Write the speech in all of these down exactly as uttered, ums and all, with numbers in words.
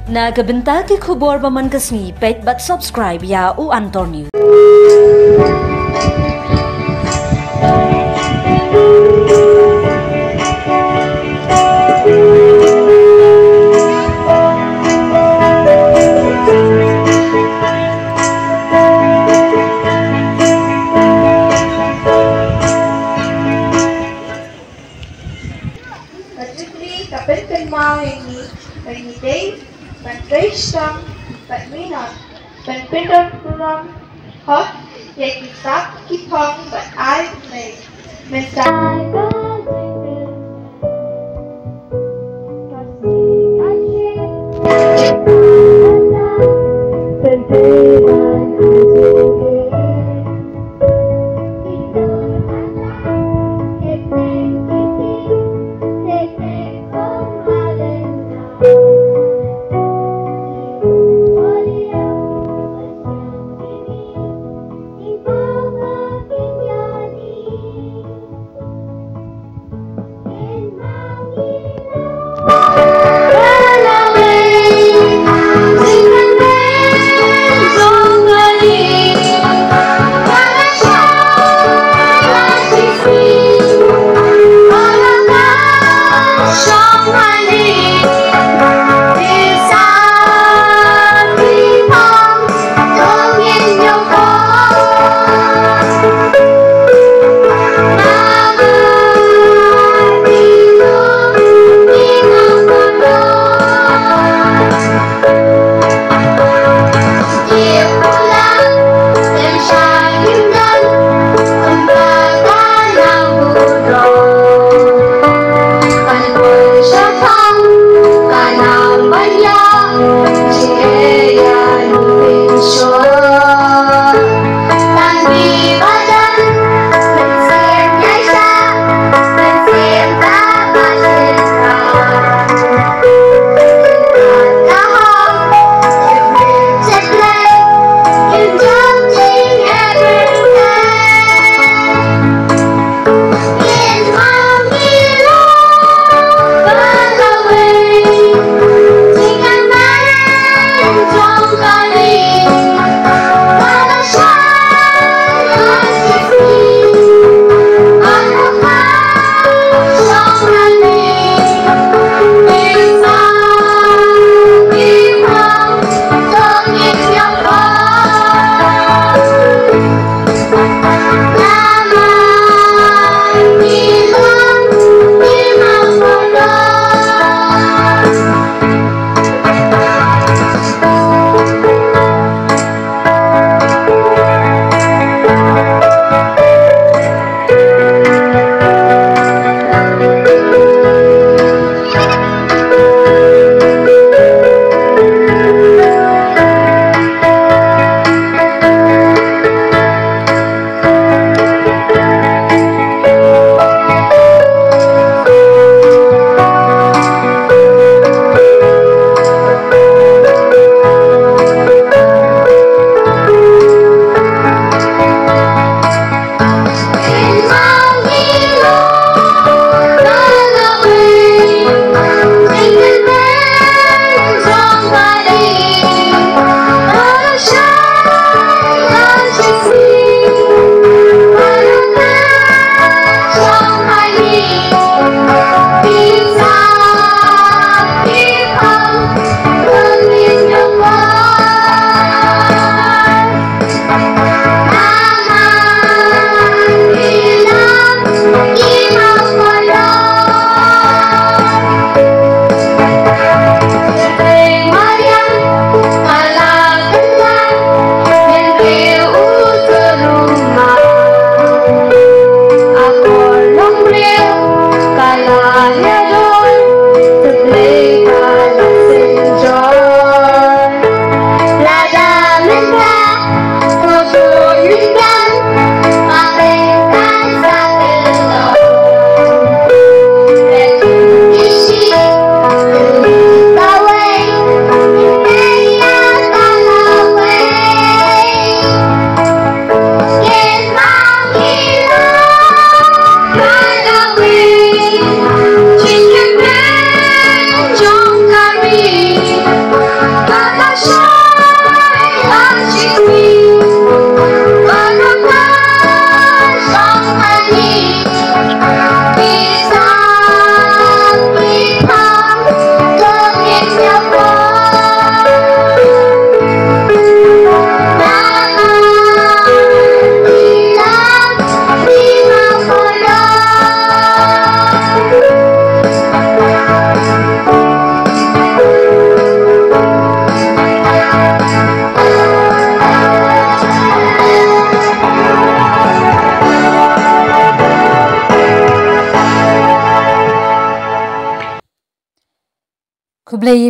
Na ka bynta ki khubor ba man ka sngi, peit bad subscribe ïa U Antor News. Ka jingkylli ka pynkynmaw ïa ngi ba ngi dei ban trei shitom bad minot ban pyndonkam hok ïa ki sap ki phong bad ai U Blei. Mynta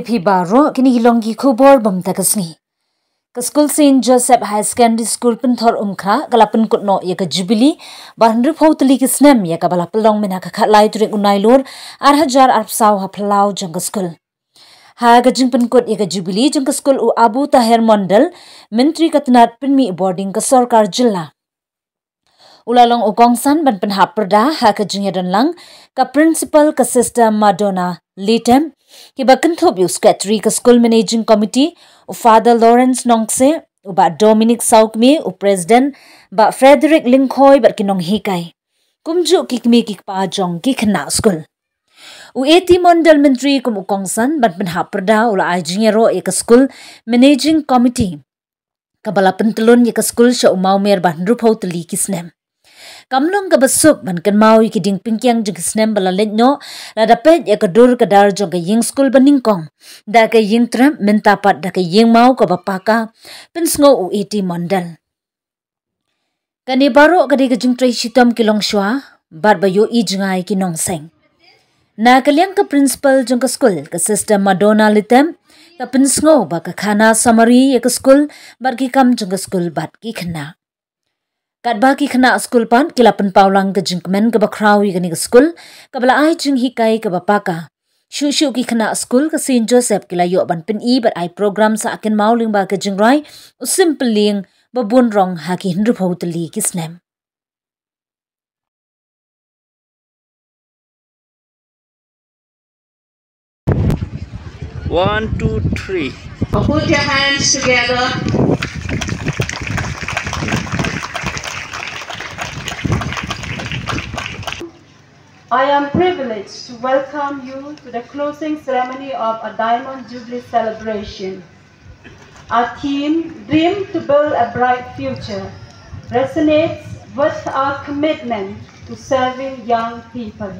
Phi baroh, kine ki long ki khubor bym ta ka sngi. Ka skul Saint Joseph Higher Secondary School Pynthorumkhrah ka la pynkut noh ïa ka Jubilee ba hynriewphew tylli ki snem ïa kaba la pynlong mynha ka khatlai tarik u Nailur ar hajar arphew saw ha phyllaw jong ka skul. Ha ka jingpynkut ïa ka Jubilee jong ka skul, u Abu Taher Mondal, Myntri ka tnat pynmih bording ka sorkar jylla, u la long u kongsan ban pynhap pyrda ha ka jingïadonlang ka Principal ka Sister Madonna Litem, kiba kynthup ïa u Secretary ka School Managing Committee, u Father Lawrence Nongse, u Bah Dominic Sawkmie, u President Bah Frederick Lyngkhoi bad ki nonghikai, kumjuh ki kmie ki kpa jong ki khynnah skul. U A T Mondal, Myntri kum u kongsan ban pynhap pyrda, u la ai jingïaroh ïa ka School Managing Committee kaba la pyntyllun ïa ka skul sha u mawmer ba hynriewphew tylli ki snem. Kam long kaba suk ban kynmaw ïa ki dieng pynkiang jong ki snem ba la leit noh, lada peit ïa ka dur ka dar jong ka ïing skul ba nyngkong da ka ïing trep, mynta pat da ka ïing maw kaba paka, pynsngew u A T Mondal. Kane baroh ka dei ka jingtrei shitom ki longshuwa bad ba ïohi jngai ki nongseng. Na ka liang ka Principal jong ka skul, ka Sister Madonna Litem, ka pynsngew ba ka khana samari ïa ka skul bad ki kam jong ka skul bad ki khynnah. Katba ki khynnah skul pat ki la pynpaw lang ka jingkmen kaba khraw ïa kane ka skul, kaba la ai jinghikai kaba paka. Shuh shuh ki khynnah skul ka Saint Joseph ki la ïoh ban pyni bad ai program sah kynmaw lyngba ka jingrwai u Simpyllieng ba bun rong ha ki hynriewphew tylli ki snem. One, two, three. Put your hands together. I am privileged to welcome you to the closing ceremony of a Diamond Jubilee celebration. Our theme, Dream to Build a Bright Future, resonates with our commitment to serving young people.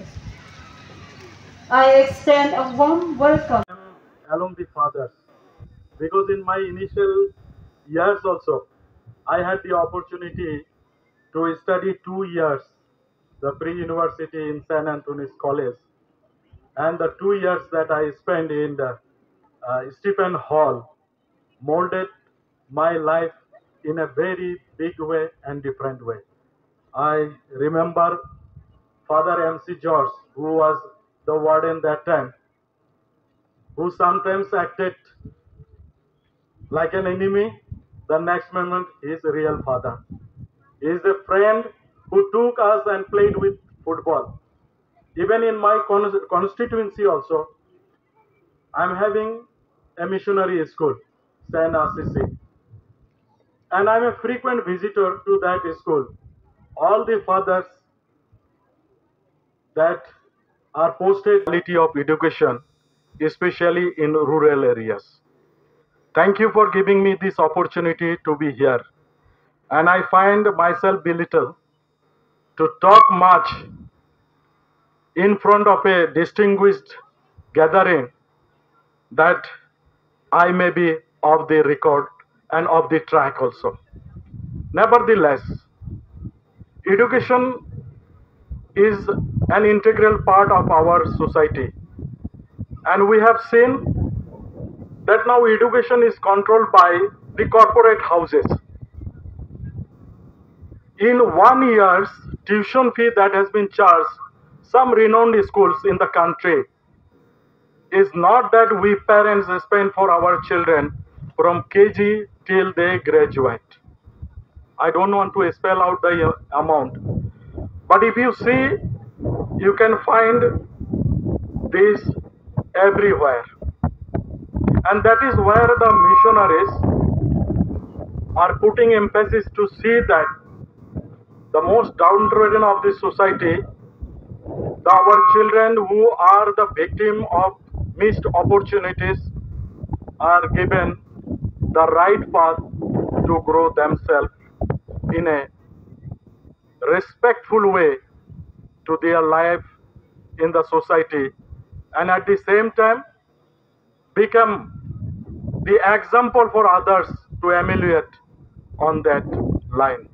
I extend a warm welcome. Alumni fathers, because in my initial years also, I had the opportunity to study two years the pre-university in Saint Anthony's College, and the two years that I spent in the uh, Stephen Hall molded my life in a very big way and different way. I remember Father M C George, who was the warden that time, who sometimes acted like an enemy, the next moment he is a real father. He is a friend who took us and played with football. Even in my con- constituency also, I'm having a missionary school, Saint R C C. And I'm a frequent visitor to that school. All the fathers that are posted quality of education, especially in rural areas. Thank you for giving me this opportunity to be here. And I find myself belittled to talk much in front of a distinguished gathering that I may be off the record and off the track also. Nevertheless, education is an integral part of our society, and we have seen that now education is controlled by the corporate houses. In one year's tuition fee that has been charged some renowned schools in the country is not that we parents spend for our children from K G till they graduate. I don't want to spell out the uh, amount. But if you see, you can find this everywhere. And that is where the missionaries are putting emphasis to see that the most downtrodden of this society, the, our children who are the victim of missed opportunities, are given the right path to grow themselves in a respectful way to their life in the society, and at the same time become the example for others to emulate on that line.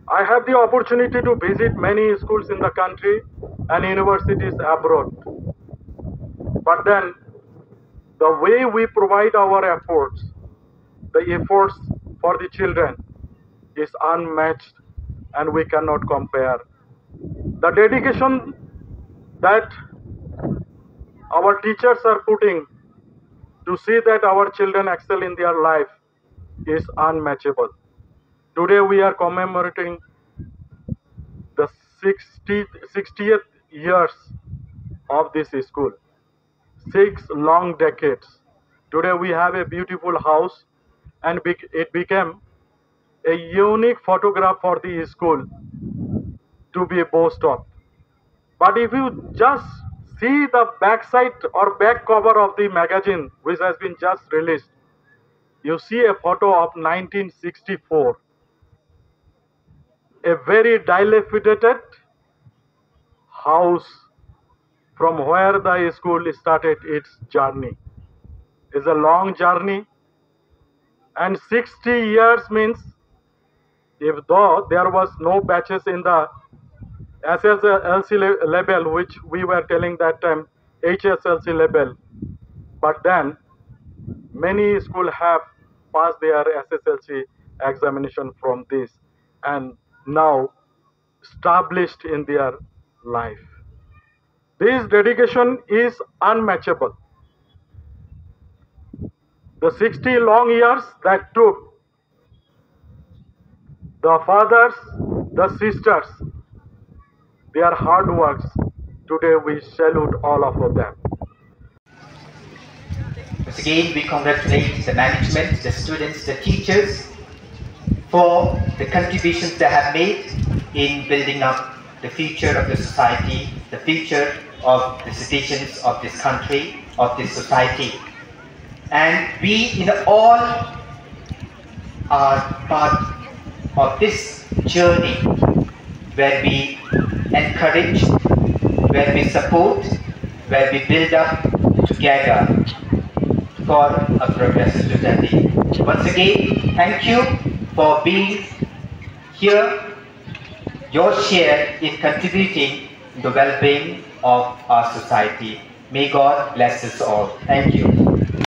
I have the opportunity to visit many schools in the country and universities abroad. But then, The way we provide our efforts, the efforts for the children is unmatched and we cannot compare. The dedication that our teachers are putting to see that our children excel in their life is unmatchable. Today we are commemorating the sixty, sixtieth years of this school. Six long decades. Today we have a beautiful house, and bec- it became a unique photograph for the school to be boast of. But if you just see the backside or back cover of the magazine which has been just released, you see a photo of nineteen sixty-four, a very dilapidated house from where the school started its journey. It's a long journey, and sixty years means, if though there was no batches in the S S L C le- level, which we were telling that time H S L C level, but then many schools have passed their S S L C examination from this and now established in their life. This dedication is unmatchable. The sixty long years that took, the fathers, the sisters, their hard works, today we salute all of them. Once again, we congratulate the management, the students, the teachers for the contributions they have made in building up the future of the society, the future of the citizens of this country, of this society. And we in all are part of this journey where we encourage, where we support, where we build up together for a progressive society. Once again, thank you for being here. Your share in contributing to the well-being of our society. May God bless us all. Thank you.